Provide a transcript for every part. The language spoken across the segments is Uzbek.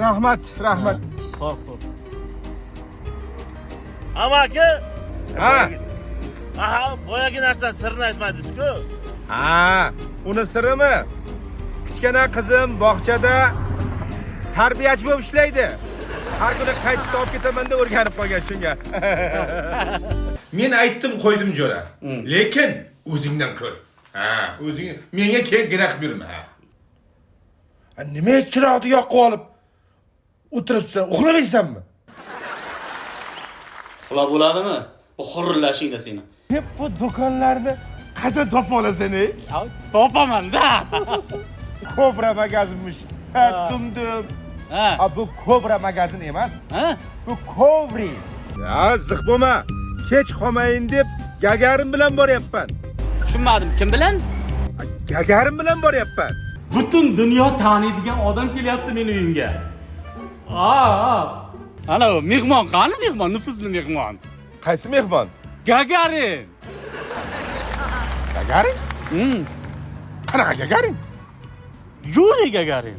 Rahmat, rahmat. Xo'p, xo'p. Amaki, Ha. Aha, boyagi narsa sirini aytmadingiz-ku. Ha, uni sirimi? Kichkina qizim bog'chada tarbiyachi bo'lib ishlaydi. Har kuni qaytishda olib ketaman deb o'rganib qolgan shunga. Men aytdim, qo'ydim jo'ra. Lekin o'zingdan ko'r. Ha, o'zing menga keyin kerak berma. Ha. Nima chiroqni yoqib olib o'tiribsan? Uxlamaysanmi? Uxlab bo'ladimi? Bu xurillashingda seni. Hep bu do'konlarni qayerdan topib olasan, ey? Ya topaman-da. Kobra magazinmiş. Ha, dumdum. Ha. Ha, bu Kobra magazin emas. Ha? Bu Kovri. Ya ziq bo'lma. Kech qolmayin deb Gagarin bilan boryapman. Tushunmadim. Kim bilan? Gagarin bilan boryapman. Butun dunyo taniydigan odam kelyapti meni uyimga. Aa. Ana u mehmon qani mehmon, nufuzli mehmon. Qaysi mehmon? Gagarin. Gagarin? Hmm. Qanaqa Gagarin? Yuriy Gagarin.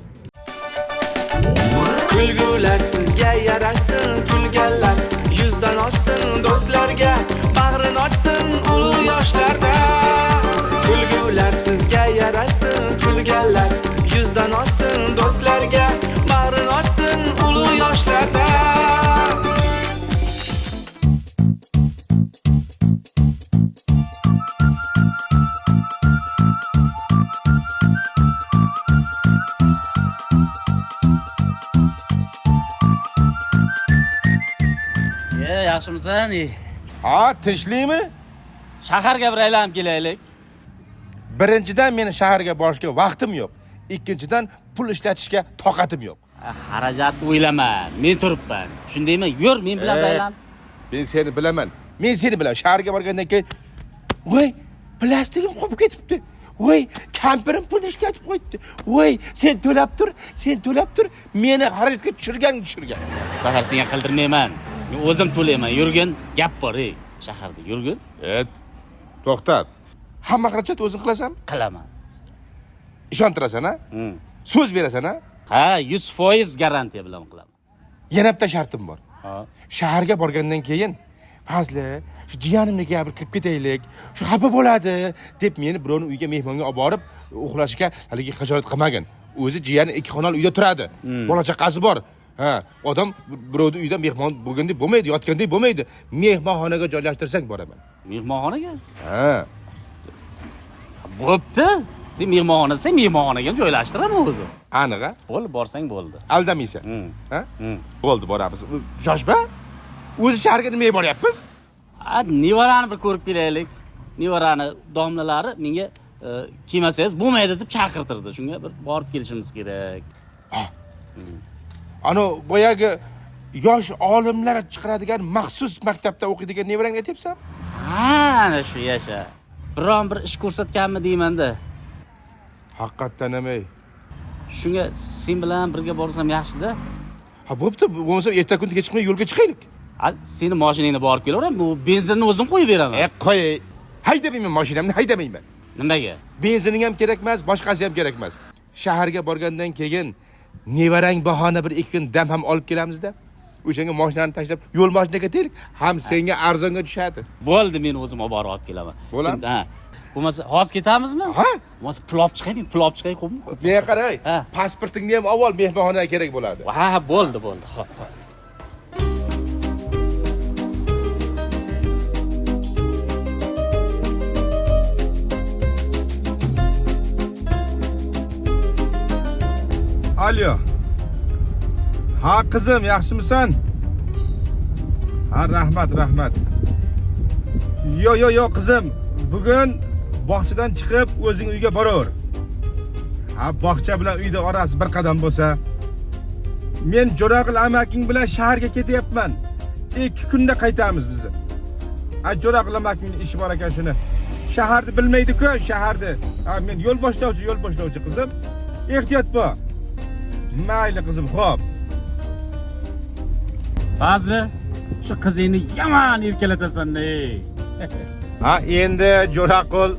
Kulgular sizga yarasin, kulganlar yuzdan oshsin, do'stlarga bag'rin ochsin ulug' yoshlarda. Kulgular sizga yarasin, kulganlar yuzdan oshsin, do'stlarga bag'rin ochsin ulug' yoshlarda. E, yaxshimisan? E, Ha, tinchlikmi? Shaharga bir aylanib kelaylik. Birinchidan meni shaharga borishga vaqtim yo'q. Ikkinchidan pul ishlatishga toqatim yo'q. Xarajatni o'ylama. Men turibman. Shundaymi? Yur, men bilan bir E. aylan. Men seni bilaman. Men seni bilaman. Shaharga borgandan keyin voy, plastigim qolib ketibdi. Voy, kampirim pulni ishlatib qo'yibdi. Voy, sen to'lab tur, sen to'lab tur, meni xarajatga tushirgan tushirgan. Bu safar senga qildirmayman. Men o'zim to'layman. Yurgin, gap bor, ey. Shaharda yurgin. E, to'xtat. Hamma xarajatni o'zing qilasanmi? Qilaman. Ishontirasan, ha? Hmm. So'z berasan, ha? Ha, 100% garantiya bilan qilaman. Yana bitta shartim bor. Ha. Shaharga borgandan keyin Fazli, shu jiyanimnikiga bir kirib ketaylik, shu xafa bo'ladi deb meni birovning uyiga mehmonga olib borib uxlashga haligi xijolat qilmagin. O'zi jiyani ikki xonali uyda turadi. Bola chaqasi bor. Ha, odam birovning uyida mehmon bo'lgandek bo'lmaydi, yotgandek bo'lmaydi. Mehmonxonaga joylashtirsang boraman. Mehmonxonaga? Ha. Bo'pti. Sen mehmonxona desang, mehmonxonaga ham joylashtiraman o'zi. Aniq, ha? Bo'ldi, borsang bo'ldi. Aldamaysan. Hmm. Ha? Hmm. Bo'ldi, boramiz. Shoshma. O'zi shaharga nimaga boryapmiz? A, nevarani bir ko'rib kelaylik. Nevarani domlalari menga kelmasangiz bo'lmaydi deb chaqirtirdi. Shunga bir borib kelishimiz kerak. Ano boyagi yosh olimlar chiqaradigan maxsus maktabda o'qiydigan nevarangni aytyapsan? Ha, ana shu yasha. Biron bir ish ko'rsatganmi deymanda. Haqiqatdan ham ey. Shunga sen bilan birga borsam yaxshi-da. Ha, bo'pti, bo'lmasa erta kunda kech qolmay yo'lga chiqaylik. A, seni mashinangda borib kelaveraman. Bu benzinni o'zim qo'yib beraman. E, qo'y. Haydamayman mashinamni, haydamayman. Nimaga? Benzining ham kerak emas, boshqasi ham kerak emas. Shaharga borgandan keyin nevarang bahona bir ikki kun dam ham olib kelamizda. O'shanga mashinani tashlab yo'l mashinaga ketaylik, ham senga arzonga tushadi. Bo'ldi, men o'zim olib borib olib kelaman. Bo'ladimi? Sen- Ha. Bo'lmasa hozir ketamizmi? Ha. Bo'lmasa pul olib chiqay, men pul olib chiqay, xo'pmi? Menga qaray, Ha. pasportingni ham avval mehmonxonaga kerak bo'ladi. Ha, ha, bo'ldi, bo'ldi. Xo'p, xo'p. Alo. Ha qizim, yaxshimisan? Ha, rahmat, rahmat. Yo, yo, yo qizim, bugun bog'chadan chiqib o'zing uyga boraver. Ha, bog'cha bilan uyda orasi bir qadam bo'lsa. Men Jo'rag'il amaking bilan shaharga ketyapman. 2 kunda qaytamiz biz. Ha, Jo'rag'il amakingning ishi bor ekan shuni. Shaharni bilmaydi-ku, shaharni. Ha, men yo'l boshlovchi, yo'l boshlovchi qizim. Ehtiyot bo'l. Mayli qizim, xo'p. Fazli, shu qizingni yomon erkalatasan ey. Ha, endi Jo'raqul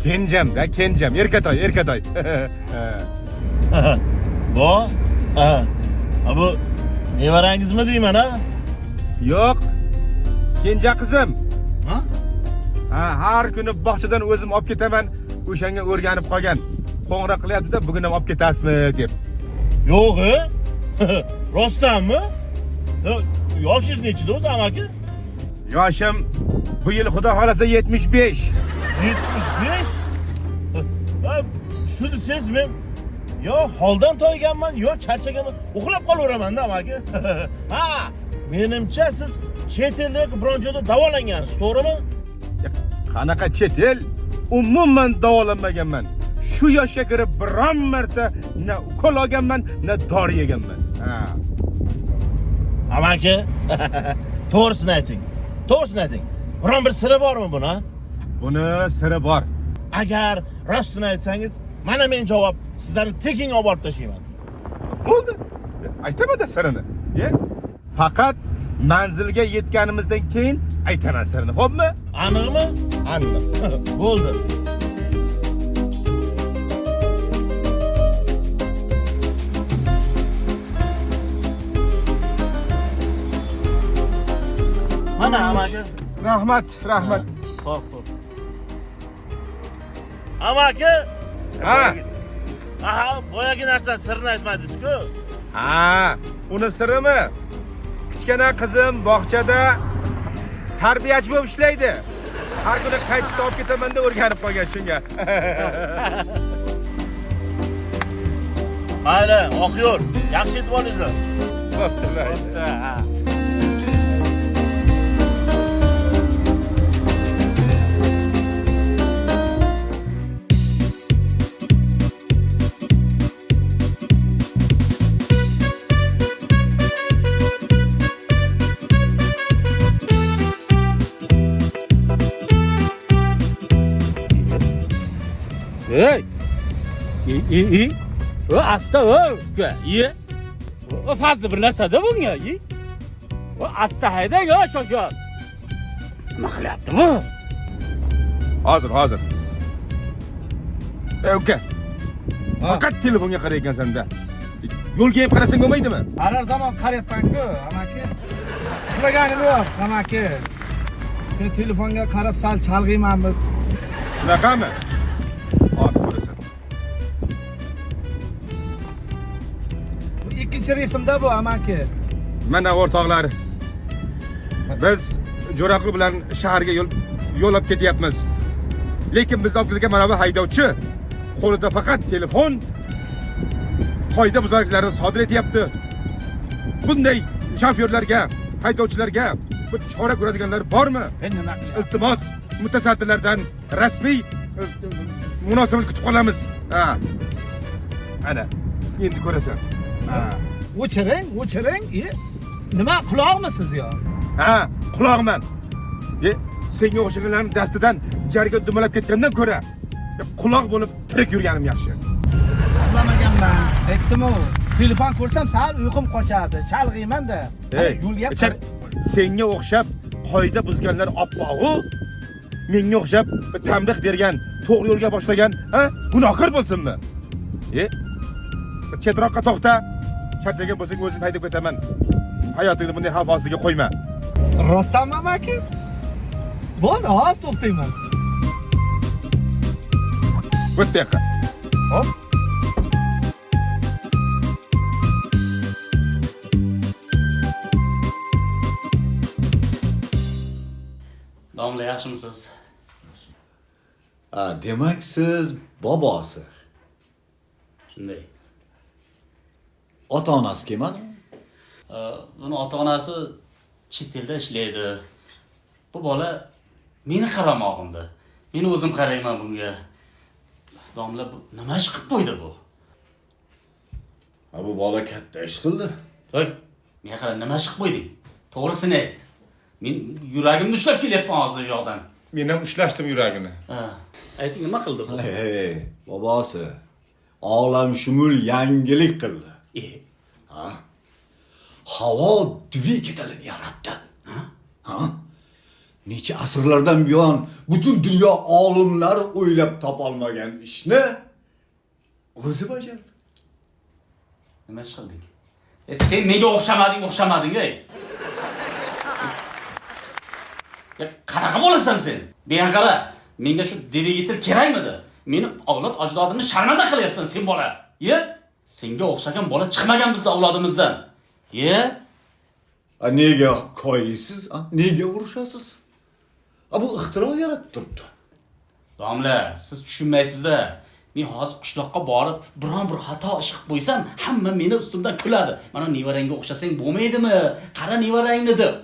kenjamda, kenjam, erkatoy, erkatoy. Bo? Ha. Ha, bu nevarangizmi deyman ha? Yo'q. Kenja qizim. Ha? Ha, har kuni bog'chadan o'zim olib ketaman. O'shanga o'rganib qolgan. Qo'ng'iroq qilyapti-da, bugun ham olib ketasizmi deb. Yo'q, e? Rostdanmi? Yoshingiz nechida o'zi, amaki? Yoshim bu yil xudo xolasa 75. 75? Ha, shu desangiz men yo holdan toyganman, yo charchaganman, uxlab qolaveraman-da, amaki. Ha, menimcha siz chet elda yoki biron joyda davolangansiz, to'g'rimi? Qanaqa chet el? Umuman davolanmaganman. Shu yoshga kirib biron marta na ukol olganman, na dori yeganman. Ha. Amaki, to'g'risini ayting. To'g'risini ayting. Biron bir siri bormi buni? Buni siri bor. Agar rostini aytsangiz, mana men javob sizlarni tekinga olib borib tashlayman. Bo'ldi. Aytaman-da sirini. Ye? Faqat manzilga yetganimizdan keyin aytaman sirini, xo'pmi? Aniqmi? Aniq. Bo'ldi. Mana amaki. Rahmat, rahmat. Xo'p, xo'p. Amaki, Ha. aha, boyagi narsa sirini aytmadingiz-ku. Ha, uni sirimi? Kichkina qizim bog'chada tarbiyachi bo'lib ishlaydi. Har kuni qaytishda olib ketaman deb o'rganib qolgan shunga. Mayli, oq yo'l. Yaxshi yetib olinglar. Bo'pti, mayli. Ha. Ey! I i i. O asta o uka. Ye. O fazla bir narsa-da bunga. Ye. O asta haydang o shofyor. Nima qilyapti bu? Hozir, hozir. Ey uka. Faqat telefonga qarar ekansan-da. Yo'lga ham qarasang bo'lmaydimi? Har zamon qarayapman-ku, amaki. Uxlaganim yo'q, amaki. Shuni telefonga qarab sal chalg'iymanmi? Shunaqami? Hozir ko'rasan. Bu ikkinchi reysimda bu, amaki. Mana o'rtoqlar, biz Jo'raqul bilan shaharga yo'l olib ketyapmiz. Lekin bizni olib kelgan mana bu haydovchi qo'lida faqat telefon, qoida buzarliklarni sodir etyapti. Bunday shofyorlarga, haydovchilarga bir chora ko'radiganlar bormi? Nima qilyapti? Iltimos, mutasaddilardan rasmiy munosabat kutib qolamiz. Ha. Ana, endi ko'rasan. Ha. O'chiring, o'chiring. Nima quloqmisiz yo? Ha, quloqman. Senga o'xshaganlarning dastidan jarga dumalab ketgandan ko'ra quloq bo'lib tirik yurganim yaxshi. Uxlamaganman. Aytdim-u, telefon ko'rsam sal uyqum qochadi, chalg'iyman-da. Yo'lga ham Senga o'xshab qoida buzganlar oppog'u, menga o'xshab tanbeh bergan, to'g'ri yo'lga boshlagan, ha, gunohkor bo'lsinmi? Chetroqqa to'xta. Charchagan bo'lsang o'zim haydab ketaman. Hayotingni bunday xavf ostiga qo'yma. Rostdanmi, amaki? Bo'ldi, hozir to'xtayman. O't bu yoqqa. Hop. Domla yaxshimisiz? Ha, demak siz bobosi. Shunday. Ota-onasi kelmadimi? Buni ota-onasi chet elda ishlaydi. Bu bola meni qaramog'imda. Men o'zim qarayman bunga. Domla, bu nima ish qilib qo'ydi bu? Ha, bu bola katta ish qildi. Voy, menga qara, nima ish qilib qo'yding? To'g'risini ayt. Men yuragimni ushlab kelyapman hozir u yoqdan. Men ham ushlashdim yuragini. Ha, ayting, nima qildi bu? Hey, bobosi. Olamshumul yangilik qildi. Ha? Havo dvigatelini yaratdi. Ha? Necha asrlardan buyon butun dunyo olimlari o'ylab topolmagan ishni o'zi bajardi. Nima ish qilding? Sen menga o'xshamading, o'xshamading, ey. Ya qanaqa bo'lasan sen? Menga qara, menga shu dvigatel kerakmidi? Meni avlod ajdodimni sharmanda qilyapsan sen bola. Ye? Senga o'xshagan bola chiqmagan bizni avlodimizdan. Ye? A nega koyiysiz? A nega urushasiz? A bu ixtiro yaratib turibdi. Domla, siz tushunmaysizda. Men hozir qishloqqa borib, biron bir xato ish qilib qo'ysam, hamma meni ustimdan kuladi. Mana nevarangga o'xshasang bo'lmaydimi? Qara nevarangni deb.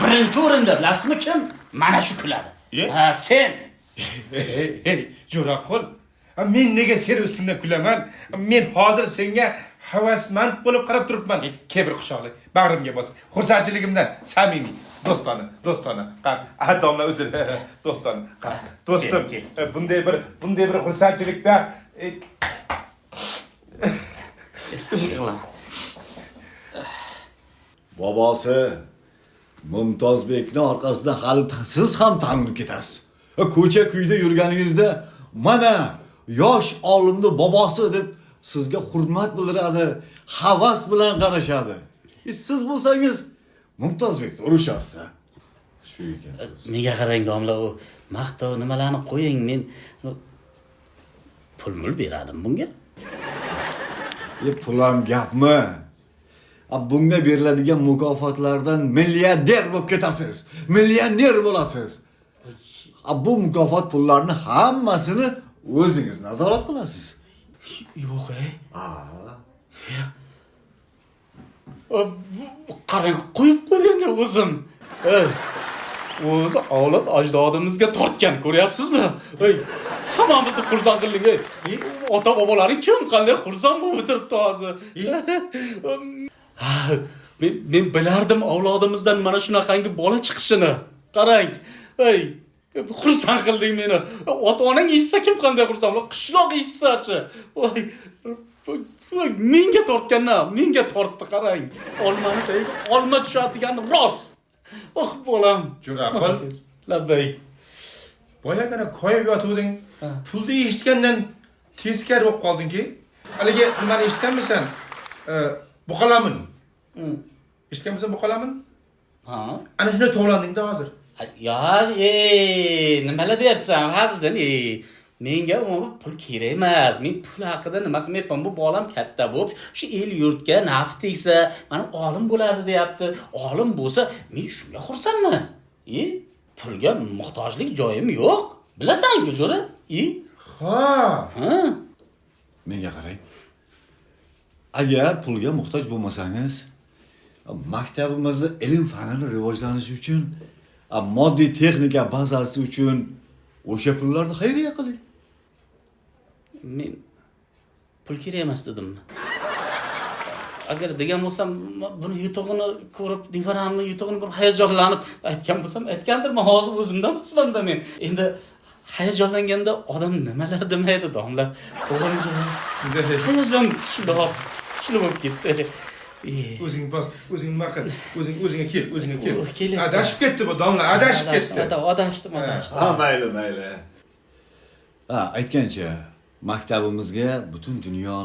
Birinchi o'rinda bilasizmi kim? Mana shu kuladi. Ha, sen. Hey, hey, Jo'raqul. Men nega sen ustingdan kulaman? Men hozir senga havasmand bo'lib qarab turibman. Kel bir quchoqli, bag'rimga bos. Xursandchiligimdan samimiy, do'stona, do'stona. Qar, a domla uzr, do'stona. Qar, do'stim, bunday bir xursandchilikda Yig'lama. Bobosi Mumtozbekni orqasidan hali siz ham tanilib ketasiz. Ko'cha kuyda yurganingizda mana yosh olimni bobosi deb sizga hurmat bildiradi, havas bilan qarashadi. Siz bo'lsangiz Mumtozbekni urushasiz. Shu ekan. Menga qarang domla, u maqtov nimalarni qo'ying, men pul mul beradim bunga. Pul ham gapmi? Bunga beriladigan mukofotlardan milliarder bo'lib ketasiz. Millioner bo'lasiz. Bu mukofot pullarini hammasini o'zingiz nazorat qilasiz. Yo'q, ey. Qarang, qo'yib qo'ygan o'zim. Ey, o'zi avlod ajdodimizga tortgan, ko'ryapsizmi? Ey, hammamizni xursand qilding, ey. Ota bobolaring kim qanday xursand bo'lib o'tiribdi hozir. Men bilardim avlodimizdan mana shunaqangi bola chiqishini. Qarang, ey, xursand qilding meni. Ota-onang eshitsa kim qanday xursand bo'ladi? Qishloq eshitsa-chi. Voy, voy, menga tortganna, menga tortdi, qarang. Olmani tagiga olma tushadi degani rost. Oh, bolam. Jo'raqul. Labbay. Boyagina koyib yotuvding. Pulni eshitgandan teskari bo'lib qoldingki. Haligi nimani eshitganmisan? Buqalamun. Eshitganmisan buqalamun? Ha? Ana shunday tovlandingda hozir. Ya, nimalar deyapsan, Fazliddin? Menga umuman pul kerak emas. Men pul haqida nima qilmayapman? Bu bolam katta bo'lib, shu el yurtga naf tegsa, mana olim bo'ladi deyapti. Olim bo'lsa, men shunga xursandman. Pulga muhtojlik joyim yo'q. Bilasan-ku, jo'ra? Ha. Ha? Menga qarang. Agar pulga muhtoj bo'lmasangiz, maktabimizni ilm fanini rivojlanishi uchun, moddiy texnika bazasi uchun o'sha pullarni xayriya qiling. Men pul kerak emas dedimmi? Agar degan bo'lsam, buni yutug'ini ko'rib, nevaramni yutug'ini ko'rib hayajonlanib aytgan bo'lsam, aytgandirman, hozir o'zimda emasman-da men. Endi hayajonlanganda odam nimalar demaydi, domla. To'g'rimi? Hayajon kuchli bo'lib ketdi. O'zing bos, o'zing nima qil, o'zing o'zingga kel, o'zingga kel. Kelyapti. Adashib ketdi bu domla, adashib ketdi. Adashdim, adashdim. Ha, mayli, mayli. Ha, aytgancha, maktabimizga butun dunyo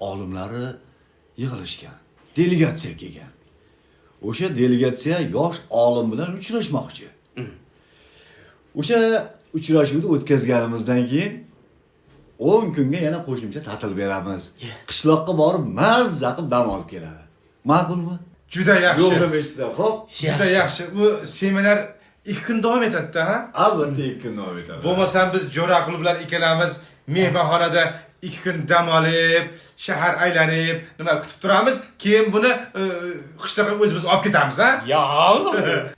olimlari yig'ilishgan. Delegatsiya kelgan. O'sha delegatsiya yosh olim bilan uchrashmoqchi. O'sha uchrashuvni o'tkazganimizdan keyin 10 kunga yana qo'shimcha ta'til beramiz. Qishloqqa borib mazza qilib dam olib keladi. Ma'qulmi? Juda yaxshi. Yo'q demaysiz, xo'p? Juda yaxshi. Bu seminar 2 kun davom etadi-da, ha? Albatta 2 kun davom etadi. Bo'lmasam biz Jo'raqul bilan ikkalamiz mehmonxonada 2 kun dam olib, shahar aylanib, nima kutib turamiz, keyin buni qishloqqa o'zimiz olib ketamiz, ha? Ya.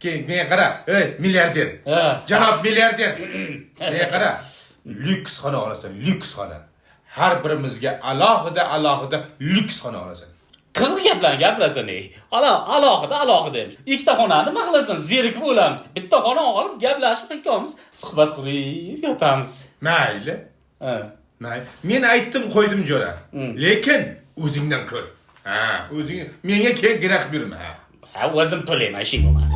Keyin menga qara, ey milliarder. Janob milliarder. Menga qara. Lyuks xona olasan, lyuks xona. Har birimizga alohida alohida lyuks xona olasan. Qiziq gaplarni gapirasan, ey. Alohida alohida emish. Ikkita xonani nima qilasan? Zerikib o'lamiz. Bitta xona olib gaplashib ikkovimiz suhbat qurib yotamiz. Mayli. Ha. Mayli. Men aytdim, qo'ydim jo'ra. Lekin o'zingdan ko'r. Ha, o'zing menga keyin kerak qilib yurma. Ha. Ha, o'zim to'layman, ishing bo'lmas.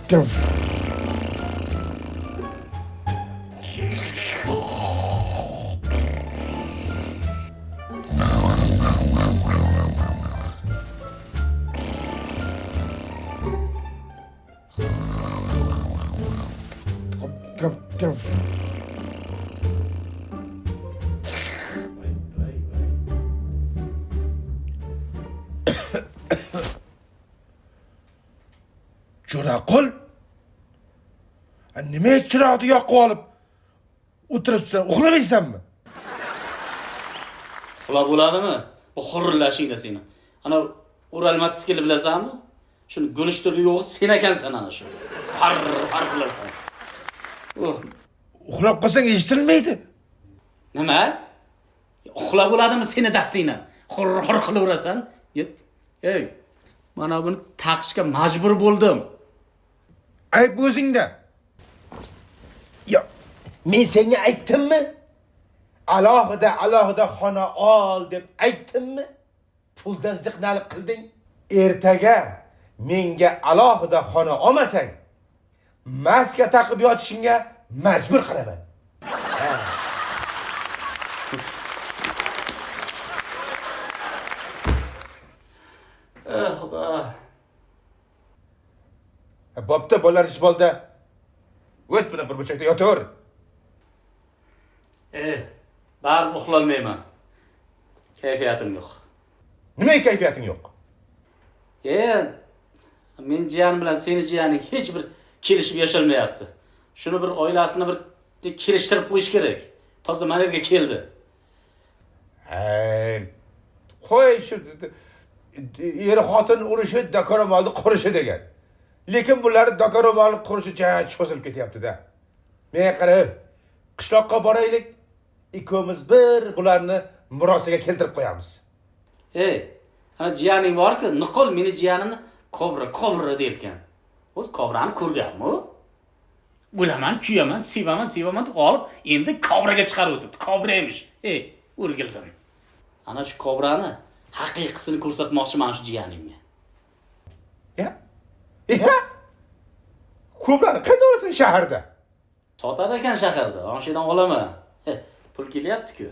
Jo'raqul, nima chiroqni yoqib olib o'tiribsan, uxlamaysanmi? Uxlab bo'ladimi? Bu xurillashingda seni. Ana Ural mototsiklni bilasanmi? Shuni guruchtirib yo'q, sen ekansan ana shu. Har har qilasan. Oh, Uxlab qolsang eshitilmaydi. Nima? Uxlab bo'ladimi seni dastingdan? Xur xur qilaverasan. Ey, mana buni taqishga majbur bo'ldim. Ayb o'zingda. Yo, men senga aytdimmi? Alohida alohida xona ol deb aytdimmi? Puldan ziqnalik qilding. Ertaga menga alohida xona olmasang, maska taqib yotishingga majbur qilaman. Xudo. Bo'pti, bolalar ish bo'ldi. O't bilan bir burchakda yotaver. Baribir uxlolmayman. Kayfiyatim yo'q. Nima kayfiyating yo'q? Men jiyanim bilan seni jiyaning hech bir kelishib yashalmayapti. Shuni bir oilasini bir kelishtirib qo'yish kerak. Toza mana yerga keldi. Qo'y shu er xotin urushi, dokoromolni qurishi degan. Lekin bular dokoromolni qurishi cho'zilib ketyapti-da. Menga qara, qishloqqa boraylik, ikkovimiz bir bularni murosaga keltirib qo'yamiz. Ey, ana jiyaning bor-ku, nuqul meni jiyanimni kobra, kobra derkan. O'z kobrani ko'rganmi u? O'laman, kuyaman, sevaman, sevaman deb olib, endi kobraga chiqarib o'tibdi. Kobra emish. Ey, o'rgildim. Ana shu kobrani haqiqisini ko'rsatmoqchiman shu jiyaningga. Ya? Ya? Kobrani qayerda olasan shaharda? Sotar ekan shaharda. Ana shu yerdan olaman. Pul kelyapti-ku.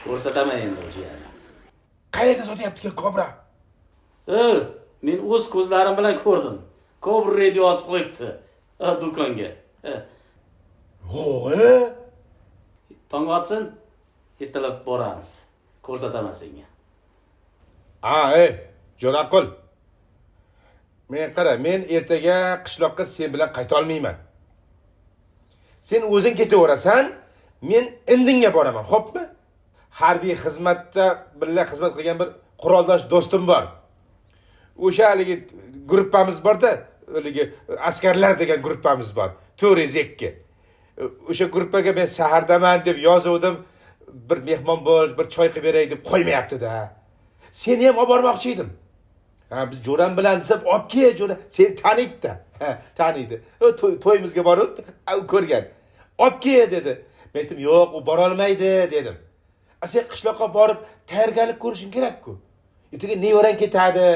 Ko'rsataman endi u jiyani. Qayerda sotyapti kobra? Men o'z ko'zlarim bilan ko'rdim. Kobra radio yozib qo'yibdi do'konga. Yo'q, Tong otsin, ertalab boramiz. Ko'rsataman senga. Ha, ey, Jo'raqul. Men qara, men ertaga qishloqqa sen bilan qayta olmayman. Sen o'zing ketaverasan, men Indinga boraman, xo'pmi? Harbiy xizmatda birga xizmat qilgan bir quroldosh do'stim bor. O'sha haligi gruppamiz bor-da, haligi askarlar degan gruppamiz bor. 402. O'sha gruppaga men shahardaman deb yozuvdim. Bir mehmon bo'l, bir choy qilib beray deb qo'ymayapti-da. Seni ham olib bormoqchi edim. Ha, biz jo'ram bilan deb olib kel jo'ra, seni taniydi-da. Ha, taniydi. O to'yimizga borib, u ko'rgan. Olib kel dedi. Men aytdim, yo'q, u bora olmaydi dedim. A sen qishloqqa borib tayyorgarlik ko'rishing kerak-ku. Ertaga nevarang ketadi,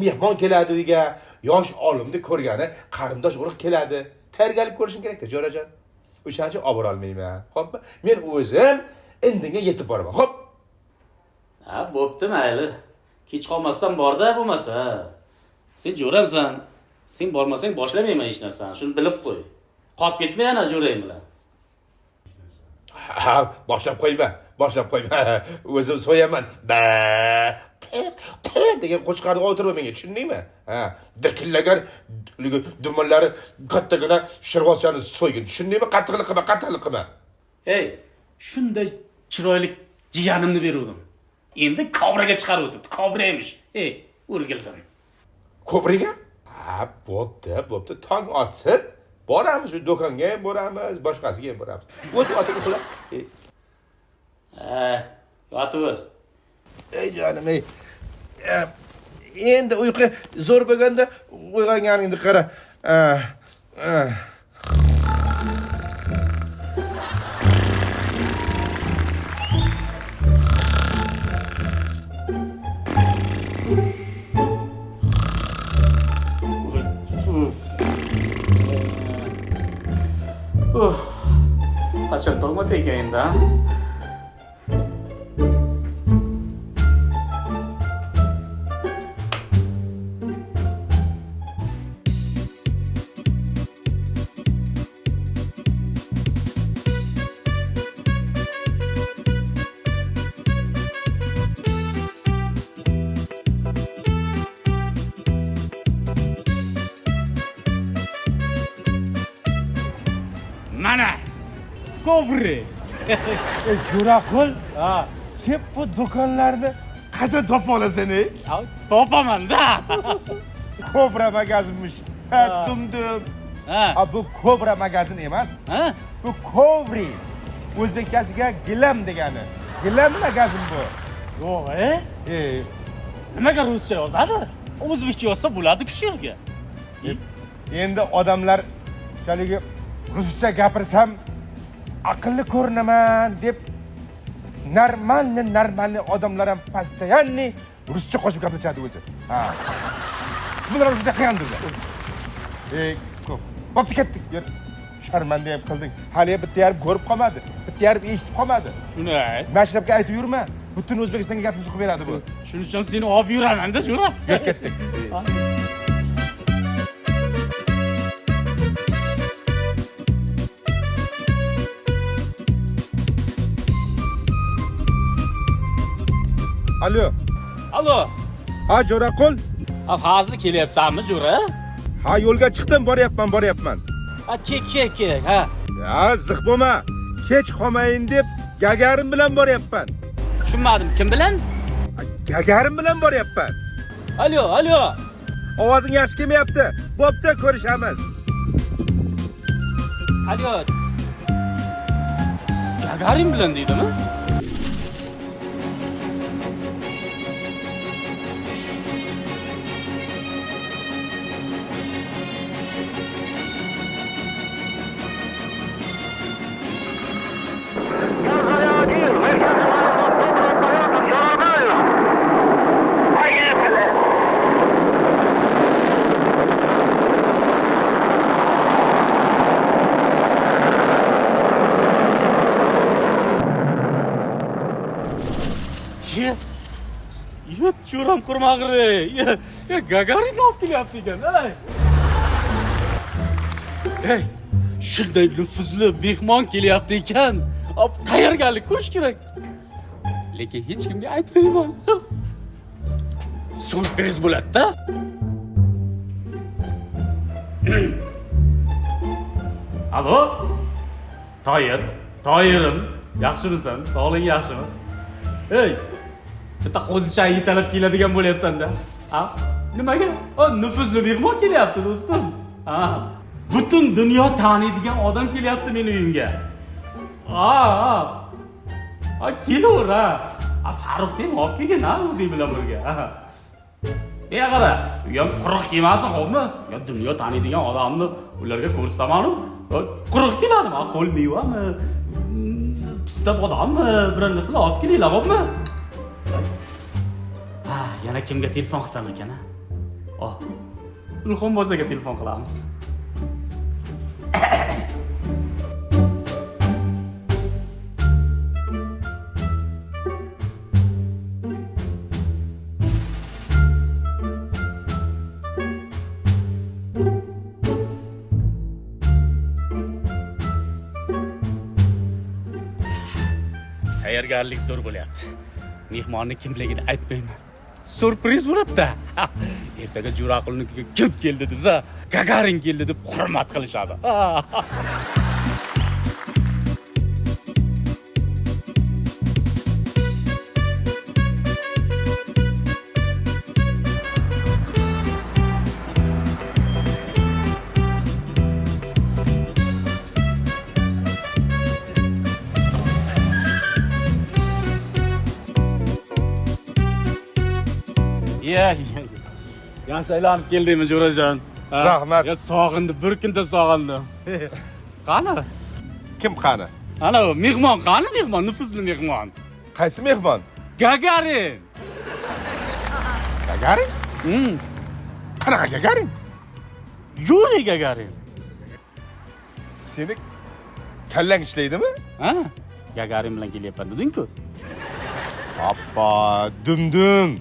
mehmon keladi uyga, yosh olimni ko'rgani qarindosh urug' keladi. Tayyorgarlik ko'rishing kerak-da, jo'rajon. O'shaning uchun olib bora olmayman. Xo'pmi? Men o'zim Indinga yetib boraman. Xo'p. Ha, bo'pti, mayli. Kech qolmasdan borda bo'lmasa. Sen jo'ramsan. Sen bormasang boshlamayman hech narsani. Shuni bilib qo'y. Qolib ketma yana jo'rang bilan. Ha, boshlab qo'yma, boshlab qo'yma. O'zim so'yaman. Ba, tiq, tiq degan qo'chqorni o'tirma menga, tushundingmi? Ha, dirkillagan dumonlari kattagina shirvozchani so'ygin, tushundingmi? Qattiqlik qilma, qattiqlik qilma. Ey, shunday chiroyli jiyanimni beruvdim. Endi kobraga chiqarib o'tibdi. Kobra emish. Ey, o'rgildim. Kobraga? Ha, bo'pti, bo'pti. Tong otsin. Boramiz, shu do'konga ham boramiz, boshqasiga ham boramiz. O't otib uxla. Ha, yotaver. Ey jonim, ey. Endi uyqu zo'r bo'lganda uyg'onganingni qara. Tolmadi ekan endi, ha? Mana Kobri. Jo'raqul, Ha, sen bu do'konlarni qayerdan topib olasan ey? ya topaman-da. Kobra magazinmish. Ha, dumdum. Ha. Ha, bu Kobra magazin emas. Ha? Bu Kovri. O'zbekchasiga gilam degani. Gilam magazin bu. Yo'q, e? E, Nimaga ruscha yozadi? O'zbekcha yozsa bo'ladi shu yerga. endi odamlar haligi ruscha gapirsam aqlli ko'rinaman deb нормальный нормальный odamlar ham постоянный ruscha qo'shib gaplashadi o'zi. Ha. Bular shunday qilgandir. E, ko'p. Bo'pti, ketdik. Yur. Sharmanda ham qilding. Hali bitta yarim ko'rib qolmadi. Bitta yarim eshitib qolmadi. Shuni ayt. Mashrabga aytib yurma. Butun O'zbekistonga gapni suqib beradi bu. Shuning uchun seni olib yuraman-da, jo'ra. Yur, ketdik. Alo. Alo. Ha, Jo'raqul. Ha, hozir kelyapsanmi, jo'ra? Ha, yo'lga chiqdim, boryapman, boryapman. Ha, ke, ke, ke, ha. Ya, ziq bo'lma. Kech qolmayin deb Gagarin bilan boryapman. Tushunmadim, kim bilan? Ha, Gagarin bilan boryapman. Alo, alo. Ovozing yaxshi kelmayapti. Bo'pti, ko'rishamiz. Alo. Gagarin bilan deydimi? Ye. Ye, jo'ram qurmag'iri. Ye, ye, Gagarin olib kelyapti ekan, ey. Ey, shunday nufuzli mehmon kelyapti ekan. Ob tayyorgarlik ko'rish kerak. Lekin hech kimga aytmayman. Syurpriz bo'ladi-da. Alo? Toyir, Toyirim, yaxshimisan? Sog'lig'ing yaxshimi? Ey, bitta qo'zichang yetalab keladigan bo'lyapsan-da. Ha? Nimaga? O, nufuzli mehmon kelyapti, do'stim. Ha? Butun dunyo taniydigan odam kelyapti meni uyimga. Ha, ha. Ha, kelaver, ha. Ha, Farruxni ham olib kelgin, ha, o'zing bilan birga. Ha. Ey qara, u ham quruq kelmasin, xo'pmi? Ya dunyo taniydigan odamni ularga ko'rsataman-u. Quruq keladimi? Ha, ho'l mevami? Pista bodommi? Biror narsani olib kelinglar, xo'pmi? Ha, yana kimga telefon qilsam ekan, ha? Oh. Ilhom bojaga telefon qilamiz. Tayyorgarlik zo'r bo'lyapti. Mehmonni kimligini aytmayman. Syurpriz bo'ladi-da. Ertaga Jo'raqulnikiga kim keldi desa, Gagarin keldi deb hurmat qilishadi. Ya, ya. Yaxshi aylanib keldingmi, Jo'rajon? Ha? Rahmat. Ya sog'indim, bir kunda sog'indim. Qani? Kim qani? Ana u mehmon qani mehmon, nufuzli mehmon. Qaysi mehmon? Gagarin. Gagarin? Hmm. Qanaqa Gagarin? Yuriy Gagarin. Seni Kallang ishlaydimi? Ha? Gagarin bilan kelyapman deding-ku. Appa, dumdum.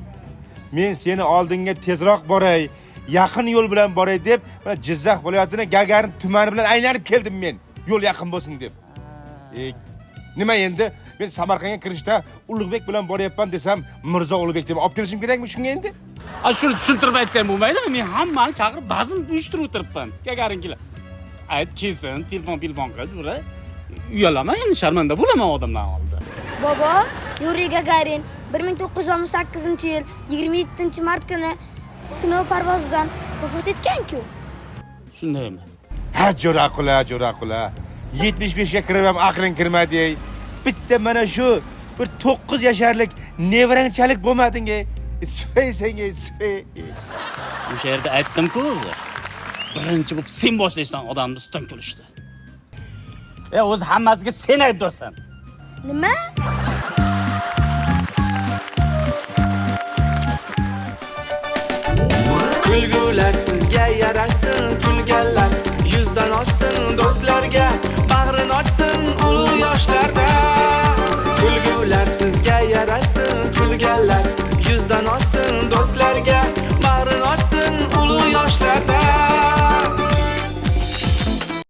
Men seni oldinga tezroq boray, yaqin yo'l bilan boray deb, mana Jizzax viloyatini Gagarin tumani bilan aylanib keldim men. Yo'l yaqin bo'lsin deb. E, nima endi? Men Samarqandga kirishda Ulug'bek bilan boryapman desam, Mirzo Ulug'bek deb olib kelishim kerakmi shunga endi? A shuni tushuntirib aytsam bo'lmaydimi? Men hammani chaqirib bazm uyushtirib o'tiribman. Gagarin kelib. Ayt kelsin, telefon qil, bura. Uyalaman endi, sharmanda bo'laman odamlar oldida. Bobo Yuriy Gagarin 1968-yil 27-mart kuni sinov parvozidan vafot etgan-ku. Shundaymi? Ha, jo'raqula, jo'raqula. 75 ga kirib ham aqling kirmadi ey. Bitta mana shu bir 9 yasharlik nevrangchalik bo'lmading ey. Sufey sen ey, sufey. O'sha yerda aytdim-ku o'zi. Birinchi bo'lib sen boshlaysan odamni ustidan kulishni. E, o'zi hammasiga sen aybdorsan. Nima? Kulgular sizga yarasin, kulganlar yuzdan oshsin, do'stlarga